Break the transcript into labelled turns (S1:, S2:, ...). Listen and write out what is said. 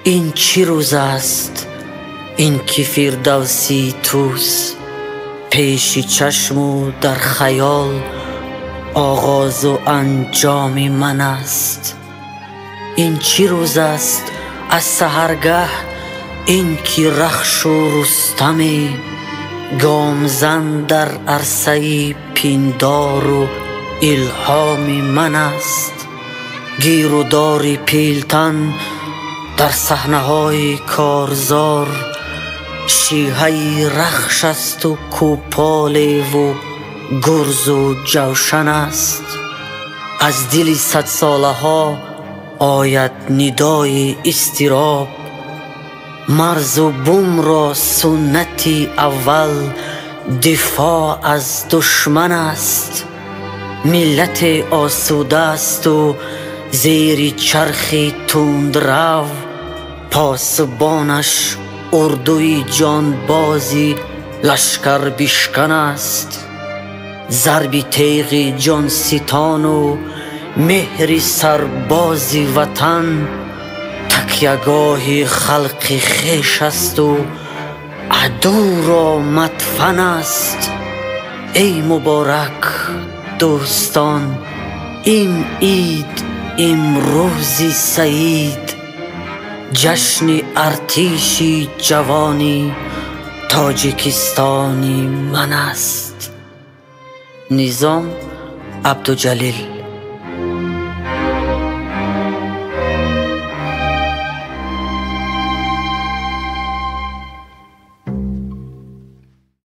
S1: Ин чӣ рӯз аст, ин ки Фирдавсии Тӯс пеши чашму дар хаёл оғозу анҷоми ман аст. Ин чӣ рӯз аст аз саҳаргаҳ, ин ки Рахшу Рустаме гомзан дар арсаи пиндору илҳоми ман аст. Гиру дори пилтан дар саҳнаҳои корзор шиҳаи Рахш асту кӯполеву гурзу ҷавшан аст. Аз дили садсолаҳо ояд нидои изтироб, марзу бумро суннати аввал дифоъ аз душман аст. Миллате осуда асту зери чархи тундрав, посбонаш урдуи ҷонбози лашкарбишкан аст. Зарби теғи ҷонситону меҳри сарбози ватан такягоҳи халқи хеш асту адуро мадфан аст. Эй муборак, дӯстон, ин ид имрӯзи саид, ҷашни артиши ҷавони Тоҷикистони ман аст. Низом Абдуҷалил.